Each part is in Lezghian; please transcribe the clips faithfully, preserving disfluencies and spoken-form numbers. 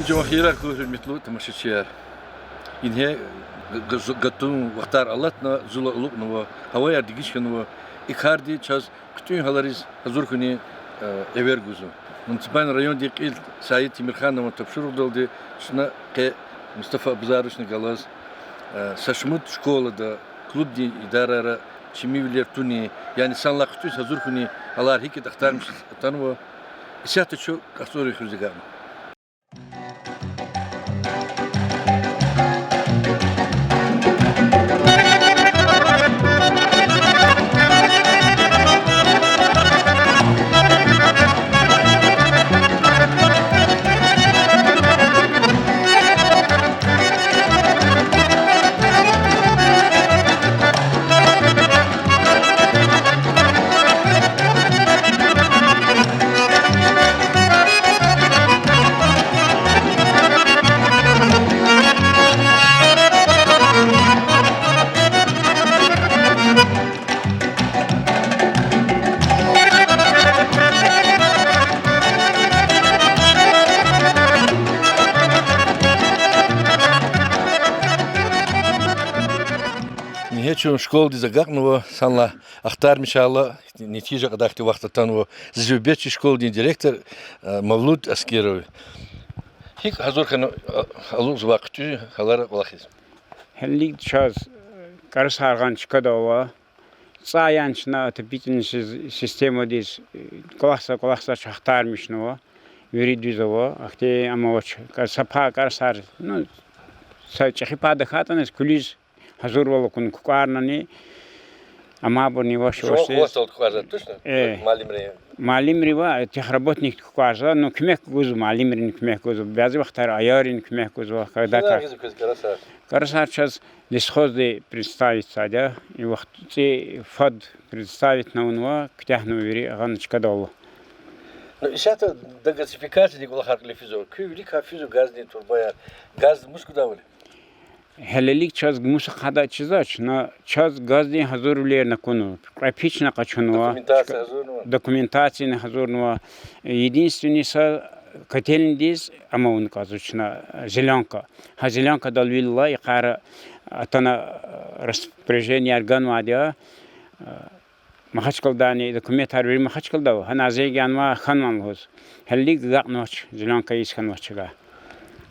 Жуван хийирар хьуй, гьуьрметлу тамашачияр. Ингье г-, г-, гатун вахтар алатна, зул алукьнава, гьаваяр дегиш хьанва. И карди чаз хъуьтӀуьн гьалариз гьазур хьунин, э, эвер гузва. Муниципальный райондин кьил Саид Темирханован тапшуругъдалди чна къе Мустафа Абузаровични галаз, э, са шумуд школада, клубдин идарайра чимивилер тунин, яни санлай хъуьтӀуьз гьазур хьунин гьалар гьикӀ ахтармишиз атанва, исятда чун КьацӀурин хуьруьз агакьна. Ингье чун школадиз агакьнава, санлай ахтармишайла, нетижа кьадай хьтин вахт атанва. Зи суьгьбетчи школадин директор, э, Мавлуд Аскеров. ГьикӀ гьазур хьана, э, алукьзавай хъуьтӀуьн гьаларай кӀвалахиз? Гьелелиг чаз, э, КӀарасар гъана чкадал ава. ЦӀай яна чна отопительный сис-, системадиз, э, кӀвалахзава, кӀвалахзава, чун ахтармишнава. Вири дуьз ава. Ахьтин ам авач. Са пай КӀарасар, ну, са чӀехи пай тахьайтӀани, куьлуьз гьазурвал акуна кукӀварнани, амайбурни ваш, ваш. Э, муаллимри ва техработникди кукӀварзава, ну, куьмек гузва, муаллимрини куьмек гузва, бязи вахтара аялрини куьмек гузва, когда как. КӀарасар чаз лесхозди представить ийида, и вахт цӀи фад представить авунва, куьтягьнава вири гъана чкадал ала. Ну, исятда газификациядин кӀвалахар кьиле физва, куь виликай физва газдин турбаяр, газ мус гудайвал? Гьелелиг чаз мус ахъайдай чизвач, но чаз газдин гьазурвилерни акунва, кьве печни къачунва, документацияни гьазурнава. Единственный са котельныйдиз ам авун кӀанзава чна, зеленка. Гьа зеленкадал вилла, йикъара атана, распоряженияр ганвайди я, Махачкъаладани, документар вири Махачкъалада ава, гьана зенг ганва хьанван лугьуз. Гьелелиг агакьнавач, зеленка ийиз хьанвач чавай.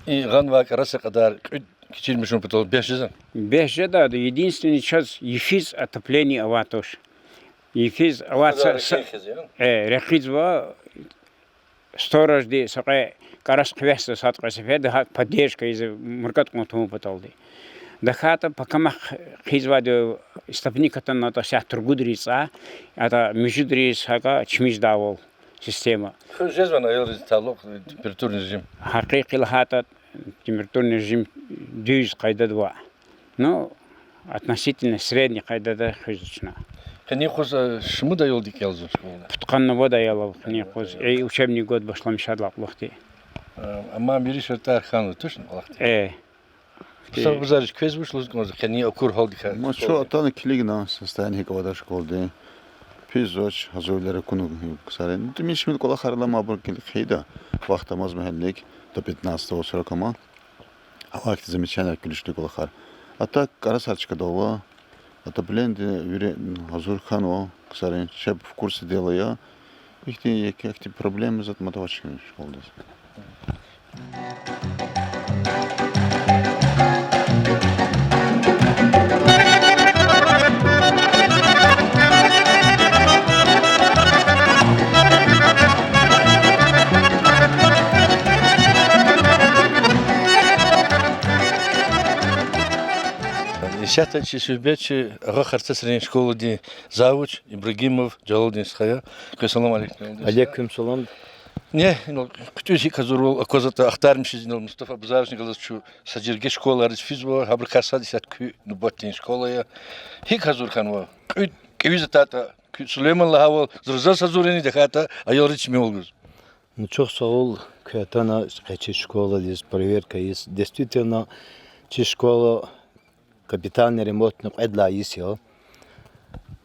И гъанвай КӀарасар кьадар кьуьд кичилмишун патал бес жезвани? Бес жеда, единственный чаз йифиз отопление авай туш. Йифиз авай са, рекъизва, сторожди са кьве кӀарас хъивегьзава сад кьве сеферда, гьакӀ поддержка ийизва муркӀад кьун тавун паталди. ТахьайтӀа пакамахъ хъийизвайди, истопник атанатӀа, са туьргудриз цӀай, атӀа муьжуьдриз, гьакӀа чими жедайвал система. Хуьз жезвани аялриз талукь температурный режим? Гьакъикъи лагьайтӀа, температурный режим дуьз къайдада ваъ. Ну, относительно средний къайдада хуьзва чна. Къенин юкъуз шумуд аялди кӀелзава школада? Пудкъанни вад аял ава къенин юкъуз, учебный год башламишайдалай кьулухъди. Амма вири шартӀар хьанва тушни кӀвалахди? Э. Мустафа Абузарович, квез вуч лугьуз кӀанзава къенин акур гьалдикай? Ма чун атана килигна состояние гьикӀ аватӀа школадин. Пис жезвач, гьазурвилер акуна ксарин. Ну, тӀимил-шимил кӀвалахар аламайбур килиг хъийида. Вахт амазма гьелелиг, до пятнадцатого срока ма. Авай хьтин замечание, включительно кӀвалахар. А так, КӀарасар чкадал ава, отоплениеди вири гьазур хьанва ксарин, чеб в курсе дела я. Ихьтин еке ихьтин проблема затӀ мад авач школадиз. Исятда чи суьгьбетчи Агъа Харцасрин школадин завуч Ибрагимов Жалалдин стха я. Квез салам алейкум, Жалалдин стха. Алейкум салам. Не, инал хъуьтӀуьз гьикӀ гьазурвал аквазватӀа, ахтармишиз, инал Мустафа Абузаровични галаз чун са жерге школайриз физва, гьабурукай сад исятда куь нубатдин школа я. ГьикӀ гьазур хьанва? Кьуьд кӀевиз атайтӀа, куьн Сулейман лагьайвал, зур-заз гьазур яни, тахьайтӀа аялриз чимивал гуз? Ну, чухсагъул, куьн атана къе чи школадиз, проверка ийиз. Действительно, чи школа капитальный ремонтни кьвед лагьай йис я.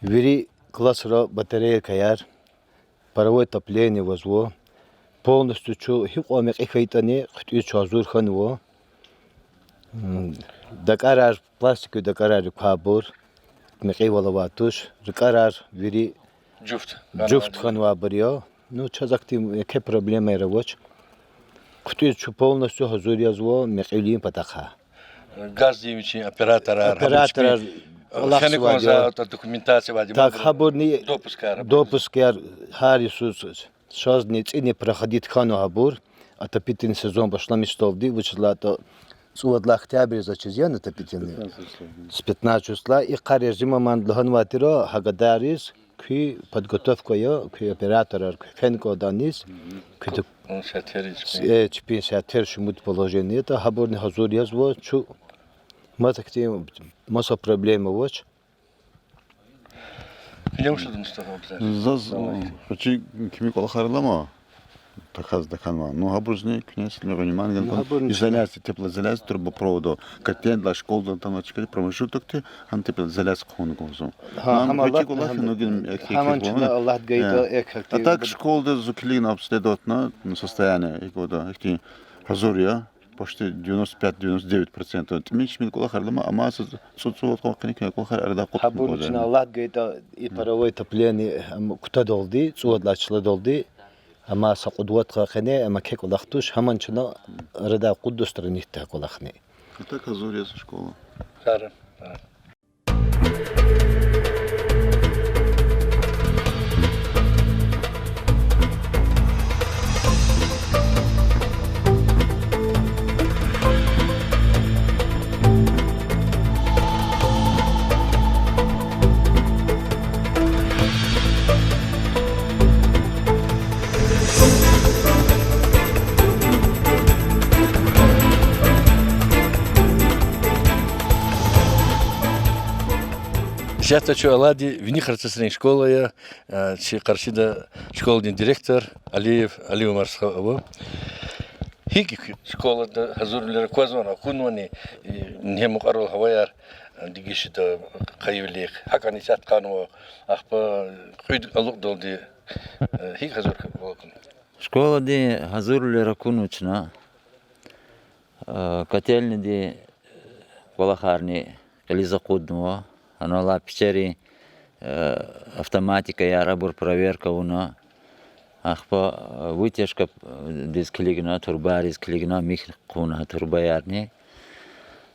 Вири классра батареякаяр, паровой отопление авазва, полностью чун гьикьван мекьи хьайитӀани, хъуьтӀуьз чун гьазур хьанва. М, дакӀарар, пластиковый дакӀарар я квайбур, мекьивал авай туш, ракӀарар вири жуфт хьанвайбур я. Ну, чаз ахьтин еке проблемаяр авач. ХъуьтӀуьз чун полностью гьазур язва мекьивилин патахъай. Газдин вичин операторар, гьабур чпин, операторар, э, алахъзавайди я. Фена кӀанзавай документация авайди, так, гьабурни допускар, допускар гьар йисуз шазни цӀини проходить хьанва гьабур. Отопительный сезон башламишдалди, вучиз лагьайтӀа цӀувад лагьай октябрь заз чиз яни отопительный. С пятнадцатого числа. И къарар жи маман лагьанвай тир, гьа гадайриз куь подготовка я, куь операторар, куь фена кӀанданиз, куь ду-, э, чпин сятер шумуд положениетӀа, гьабурни гьазур язва, чун маса хьтин, маса проблема авач. Заз, э, чи кими кӀвалахар алама, тахьаз тахьанва. Ну, гьабурузни куьне силигъуни ман гана, изоляция, теплоизоляция, трубопроводу, котельныйдилай школадал атана чкадал промежуток тир, гьана теплоизоляция хъувуна кӀанзава. Гьа, гьам вичи кӀвалах, ну, гьам чна Аллагьди гайитӀа, э, а так школадиз зун килигна, обследоватьна, ну, состояние, икӀ вада, ихьтин гьазур я. Почти девяносто пять, девяносто девять процентов. ТӀимил-чимил кӀвалахар алама, амма са цӀу-, цӀувад къван къене кӀвалахар арадай акъудна кӀанзава. Гьабуру чна Аллагьди гайитӀа, и паровой отопление, ам, кутадалди, цӀувад лагьай числадалди, амма са кьуд-вад къван къене, амма еке кӀвалах туш, гьамни чна арадай акъудда, устранитьда кӀвалахни. А так гьазур я са школа. Исятда чун алайди Вини Харцасрин школа я, э, чи къаршида школадин директор Алиев Али Умар стха ава. ГьикӀ школада гьазурвилер аквазвани, акунвани, э, ингье мукьварал гьаваяр, э, дегишда къайивилихъ, гьакӀни исятда хьанва, ахпа кьуьд алукьдалди, э, гьикӀ гьазурвал акунва? Школадин гьазурвилер акунва чна. Э, котельныйди кӀвалахарни кьилиз акъуднава. Гьанал алай пичерин, э, автоматикаяр, абур проверка авуна. Ахпа, э, вытяжкадиз килигна, турбайриз килигна, михь хъувуна гьа турбаярни.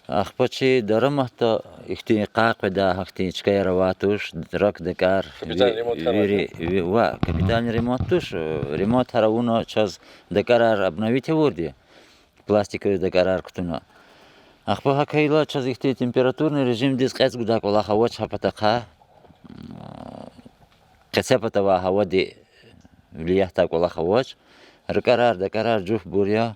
Ахпа чи дараматда ихьтин къай къведай гьахьтин чкаяр авай туш, рак дакӀар, капитальный ремонт ви-, вири, ви-, ва, капитальный ремонт туш, э, ремонтар авуна, чаз дакӀарар обновить авурди, пластиковый дакӀарар кутуна. Ахпа гьакӀ хьайила чаз ихьтин температурный режимдиз кьецӀ гудай кӀвалах авач гьа патахъай. Къецепатавай гьавади влиятьдай кӀвалах авач. РакӀарар, дакӀарар жуфтбур я.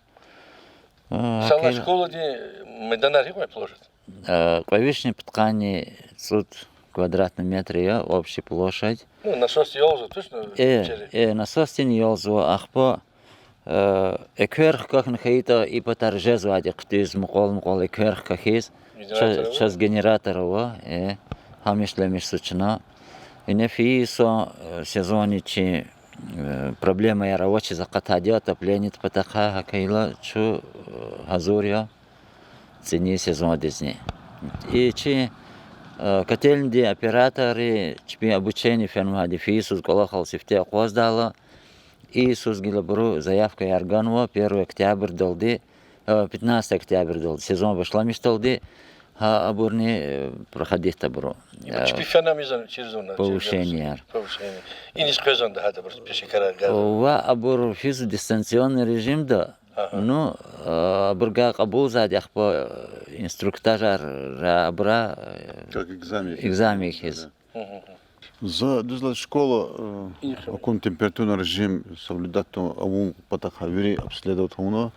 Э, са лагьай школадин майданар гьикӀ я, площадь? Э, кьве вишни пудкъанни цӀуд квадратный метр я общая площадь. Ну, насосди ялзава, точно, э, пичери? Э, насосдини ялзава, ахпа, э, эквер хкахьна хьайитӀа, и патара жезвайди хъуьтӀуьз мукьвал-мукьвал эквер хкахьиз. Генератор ава? Чаз генератор ава, э, гьамишлемишзава чна. Ингье фейи йисан, э, сезонни чи, э, проблемаяр авачиз акъатайди я отоплениедин патахъай, гьакӀ хьайила чун, э, гьазур я цӀинин сезондизни. И чи, э, котельныйдин операторри чпин обучение фенвайди, фейи йисуз кӀвалахал сифте акъваздайла, и йисуз гила абуру заявкаяр ганва первый октябрьдалди, э, пятнадцатое октябрьдалди, сезон башламишдалди, гьа абурни, э, проходитьда абуру. Э, чпи фена мизан чирзавай чирзавай повышениеяр. Повышение. Иниз къвезвани гьада абур пешекарар гана? Ва абур физ дистанционный режимда. Ну, э, абурувай кьабулзавайди ахпа, э, инструктажар, абура, э, как экзамен хьиз. Экзамен хьиз. За дуьз лагьайтӀа школа, э, акун температурный режим соблюдать авун патахъай вири обследовать авуна,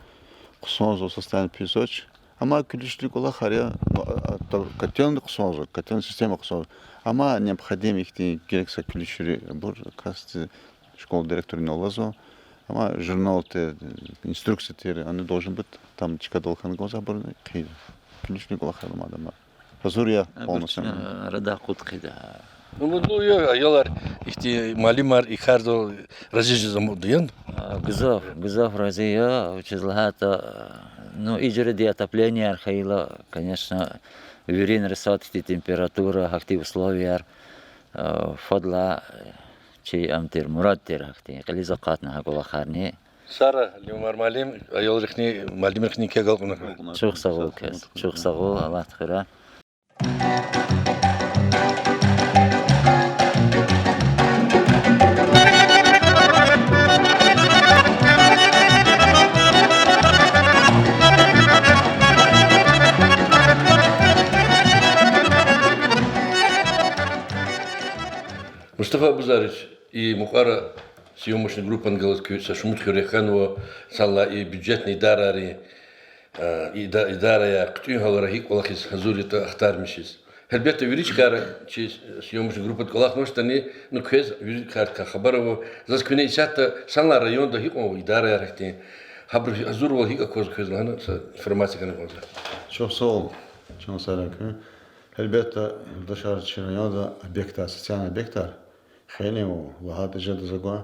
хъсанзава, состояние пис авач. Амма килигишвилин кӀвалахар я, ну, а, а, котельный хъсанзава, котельный система хъсанзава. Амма необходимый ихьтин герек са килигишвили абур касди школа директорни алазва. Амма журнал тир, инструкция тир, они должен быть, там чкадал хьана кӀанзава абурни хъийида. Килигишвилин кӀвалахар я мад амма. Гьазур я полностью. Абур чна арадай акъуд хъийида. Ну, мудлу я, аялар, ихьтин муаллимар и кардал рази жез амукьда, яни? А, гзаф, гзаф рази я, вучиз лагьайтӀа, ну, и жуьредин отоплениеяр хьайила, конечно, виринра сад хьтин температура, гьахьтин условияяр, а, фадлай чи ам тир, мурад тир гьахьтин, кьилиз акъатна гьа кӀвалахарни. Сара, Лимар муаллим, аялрихъни, муаллимрихъни квехъ агалкьуна. Чухсагъул квез, чухсагъул, Аллагьди хуьрай. Мустафа Абузарович, и мукьвара съёмочный группадин галаз куьн са шумуд хуьре хьанва, санлай и бюджетный идарайрин, а, ида-, идараяр, хъуьтӀуьн гьаларай гьикӀ кӀвалахиз гьазур ятӀа ахтармишиз. Гьелбетда, вири чкайра чи съёмочный группада кӀвалахнавачтӀани, ну, квез вири чкайрикай хабар ава. Заз куьне исятда санлай районда гьикьван идараяр гьахьтин, гьабуру гьазурвал гьикӀ аквазва квез лагьана са информация гана кӀанзава за. Чухсагъул, чан сагърай куьн. Гьелбетда, юлдашар, чи районда объектар, социальный объектар хейлин ава, лагьайтӀа жеда за гвай,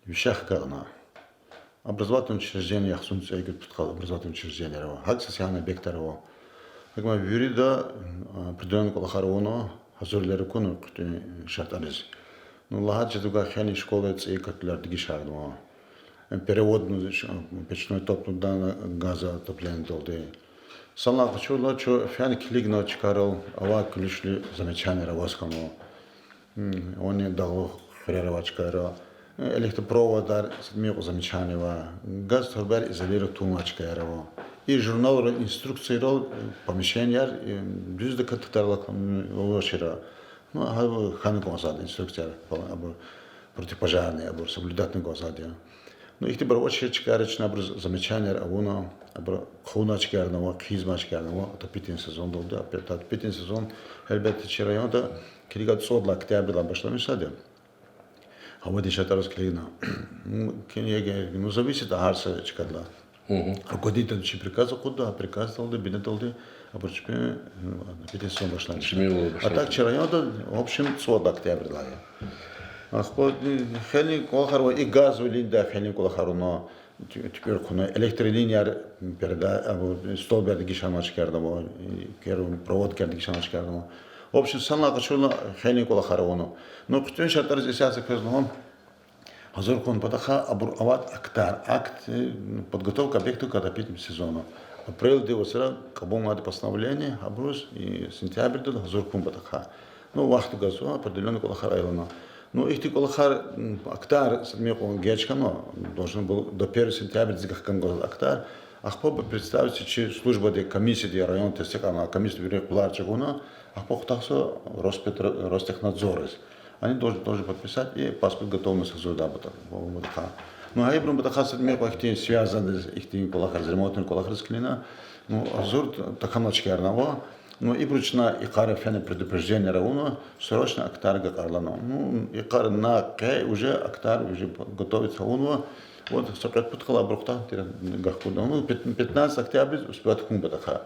вишехъ агакьна. Образовательный учреждение, яхцӀурни цӀуд-кьуд пудкъад образовательный учреждениеяр ава, гьакӀ социальный объектар ава. ГьакӀ вирида, а, определённый кӀвалахар авуна, гьазурвилер акуна хъуьтӀуьн шартӀариз. Ну, лагьайтӀа жеда гвай, хейлин школайра цӀийи котельар дегишарнава. Э, перевод, ну, ш-, печной топливо, да, газоотоплениедалди. Санлай къачурла, чун фена килигна чкайрал, авай куьлуь-шуьлуь замечаниеяр аваз хьанва. М, ани дагълух хуьрера авай чкайра. Э, электропроводар, са тӀимил кьван замечание ава. Газ турбаяр изолировать авунвай чкаяр ава. И журналра, инструкцияра, э, помещениеяр, э, дуьздаказ татарла кам-, лугьуз чира. Ну, гьа хьана кӀанзавайди инструкцияр, абур противопожарный, абур соблюдать авуна кӀанзавайди я. Ну, ихьтинбур авачир чкайра чна абуруз замечаниеяр авуна, абур хъувунвай чкаярни ава, хъийизмай чкаярни ава, отопительный сезондалди, отопительный сезон, гьелбетда, чи районда килигайла цӀуд лагьай октябрдилай башламишзавайди я. Гьавадин шартӀариз килигна. Ну, кин егер, ну, зависит гьар са чкадилай. Руководителди чи приказ акъудда, гьа приказдалди, бинедалди, абур чпин, ну, отопительный сезон башламишзава. А так чи районда, в общем, цӀуд лагьай октябрдилай я. Ахпа, э, хейлин кӀвалахар ава, и газовый линияда хейлин кӀвалахар авуна, ту-, туькӀуьр хъувуна, электролинияяр, переда-, абур, столбар дегишарнавай чкаярни ава, и кер-, проводкаяр дегишарнавай чкаярни ава. В общем, санлай къачурла, хейлин кӀвалахар авуна. Ну, хъуьтӀуьн шартӀариз исятда квез лугьун, гьазур хьун патахъай абур авайди актар, акт, э, подготовка объектов к отопительному сезону. Апрельдин вацра кьабулнавайди постановление, абуруз и сентябрдал гьазур хьун патахъай. Ну, вахт гузва, определённый кӀвалахар ая лагьана. Ну, ихьтин кӀвалахар, м, актар, са тӀимил кьван геж хьанва, должен был до первого сентября дизга хкан гваз актар. Ахпа представитель чи службадин, комиссиядин, район тестикьарнавай комиссиядин вири къулар чӀугуна, ахпа хутахзава Роспетро-, Ростехнадзордиз. Они должны тоже подписать и паспорт готовности гьазурдай патахъай. Ну, гьа ибурун патахъай са тӀимил кьван ихьтин связанный ихьтин кӀвалахар, ремонтный кӀвалахриз килигна. Ну, гьазур тахьанвай чкаярни ава. Ну, ибуру чна и йикъара фена предупреждениеяр авуна, срочно актар агакьарла лагьана. Ну, и йикъара на къе уже актар уже готовиться авунва. Вот, са кьвед пуд къала абуру хутахтир, гахкуда. Ну, пят-, пятнадцать октября успевать хьун патахъай.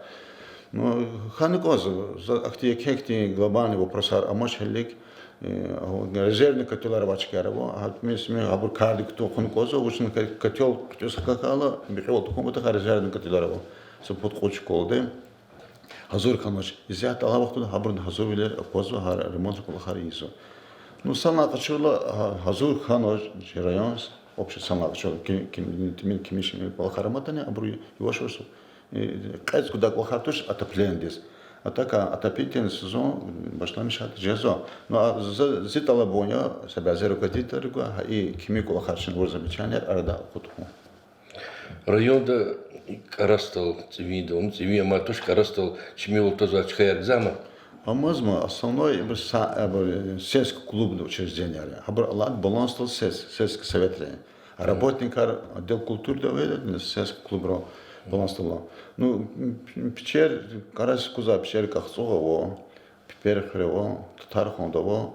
Ну, хьана кӀанзава, за ахьтин еке-еке глобальный вопросар амач гьелелиг, э, резервный котелар авай чкаяр ава, гьа, мис-, ми абур кардик кутун хьана кӀанзава, вучиз лагьайтӀа котел хъуьтӀуьз хкахьайла, муькъвел тукӀун патахъай резервный котелар ава. Са пуд-кьуд школадин гьазур хьанач. Исятда алай вахтунда гьабурни гьазурвилер аквазва, гьа ремонт кӀвалахар ийизва. Ну, санлай къачурла, гьа-, гьазур хьанва чи район, общий санлай къачурла, ки-, ким-, тӀимил-кимиш кӀвалахар аматӀани, абуру яваш-яваш, э, кьецӀ гудай кӀвалахар туш отоплениедиз. А так, а, отопительный сезон башламишайди жезва. Ну, а за, зи тӀалабун я, са бязи руководителрив гвай, гьа и кими кӀвалахар чна авур замечаниеяр арадай акъуд хьун. Районда кӀарасдал, цӀивиндал, ну, цӀивин амай туш, кӀарасдал чимивал твазвай чкаяр гзаф ама? Амазма, основной, ибур са-, ибур, э, сельский клубный учреждениеяр я. Гьабур алад балансдал сес-, сельский советрин. Работникар отдел культуры да, сельский клубра балансдал ала. Ну, м, пичер, кӀарас кузвай пичер КӀахцӀугъда ава, Пипер хуьре ава, Татархунда ава,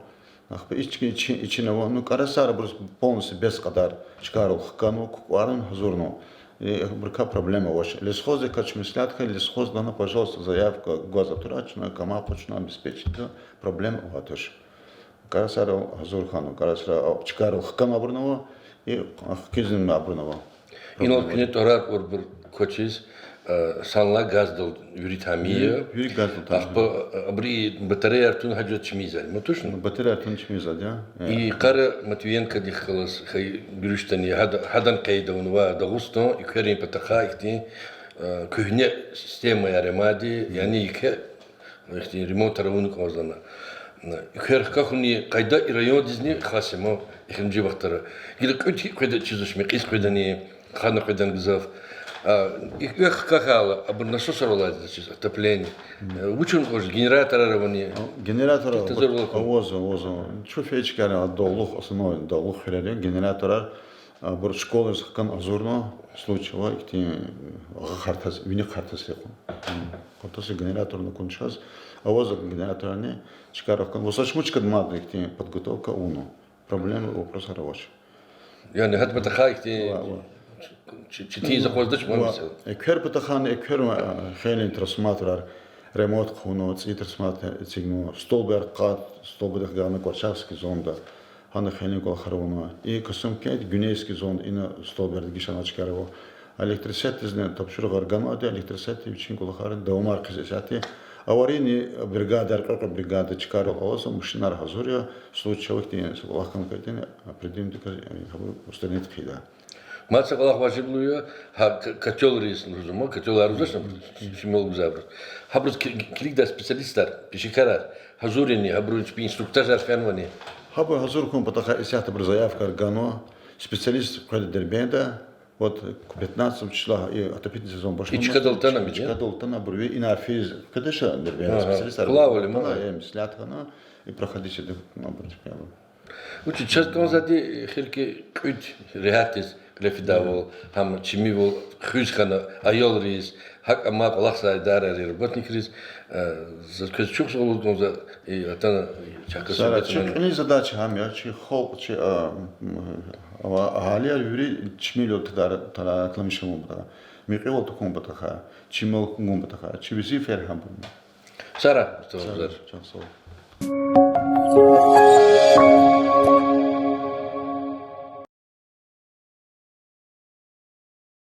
ахпа ички-, ичи-, ичина ава. Ну, кӀарасар абуруз полностью бес кьадар чкайрал хканва, кукӀварни гьазурнава. Э, абурукай проблема авач. Лесхоздикай чун меслят хьайила, лесхозди лагьана, пожалуйста, заявка гваз атурай, чна кӀама къачуна, обеспечить, проблема авайди туш. Кӏарасар гьазур хьана, кӏарасар чкайрал хкана абурни ава, и хкизни абурни ава. Инал куьне тӏварар кӏурбур квачиз, э, санлай газдал вири тамир я. Вири газдал тамир. Ахпа, э, абуру батареяяр тун гьажа чими ийизвайди, ма тушни? Батареяяр тун чими ийизвайди я. Э. И къара Матвиенкодихъ галаз хьайи гуьруьшдани гьада-, гьадан къейд авунвай Дагъустан экверин патахъай ихьтин, э, куьгьне системаяр амайди, яни еке ихьтин ремонтар авуна кӏанзавай. Эквер хкахуни къайда и райондизни хас я ма, эхиримжи вахтара. Гила кьуьд гьикӏ къведа чизвач, Мекьи къведани, Хана къведани гзаф. А, и-, эквер хкахьайла, абур насосар алайди чиз, отопление. Э, вуч авуна кӏанзава, генераторар авани? Генераторар авазва, авазва. Чун фейи чкайра дагълух, основной дагълух хуьрера генераторар, а, абур школайриз хкана гьазурна, случай авай ихьтин, агъа хартаз, вини хартаз хьи кьван. Хартаз генераторни акун чаз, авазва генераторарни, чкайра хкана. Васачмучкад мад ихьтин подготовка авуна. Проблема, вопросар авач. Яни гьа патахъай ихьтин чи-, четинвилер акъваздач ма мисал. Эквер патахъай, эквер, а, хейлин трансформаторар ремонт хъувуна, цӏийи трансформатор эцигна, столбар къад, столбадихъ гана Кварчахский зонда. Гьана хейлин кӏвалахар авуна. И Касумкент, Гуьнейский зонда, ина столбар дегишарна чкайра ава. Электросетдизни тапшуругъар ганвайди, электросетди вичин кӏвалахар давамар хъийиз исятда. Аварийный бригадар, кьве-кьве бригада чкайрал авазва, машинар гьазур я, случай авай хьтин са кӏвалах хьана кӏантӏани, определённый деказ, э, гьабур устранить хъийида. Мад са кӏвалах важиблу я, гьа к-, котёлриз лугьузва ма, котёлар лугьузвач, чимел гзафбуруз. Гьабуруз ки-, килигдай специалистар, пешекарар гьазур яни, гьабуру чпи инструктажар фенвани? Гьабур гьазур хьун патахъай исятда абуру заявкаяр ганва, специалист къведа Дербентда, вот к пятнадцатому числа и отопительный сезон башламишзава. И чкадал атанамир, я? И чкадал атана абур, ви ина физ, конечно, Дербентда специалистар атана, меслят хьана, и проходить ийида абур чкайрал. Вучиз чаз кӏанзавайди, эхир хьи кьуьд регьятдиз кьиле фидайвал, гьам чимивал хуьз хьана, аялриз, гьакӏ амай кӏвалахзавай идарайрин работникриз, э, заз квез чухсагъул лугьуз кӏанзава, и атана, и чахъ галаз суьгьбет авуна. Чи кьилин задача гьам я, чи халкь, чи, а, м, ава-, агьалияр вири чимивилел тадара-, тадоракламиш авун патахъай, мекьивал тукӏун патахъай, чимивал гун патахъай, чи везифаяр гьабур я. Сагърай, Мустафа Бузар. Чан сагъ.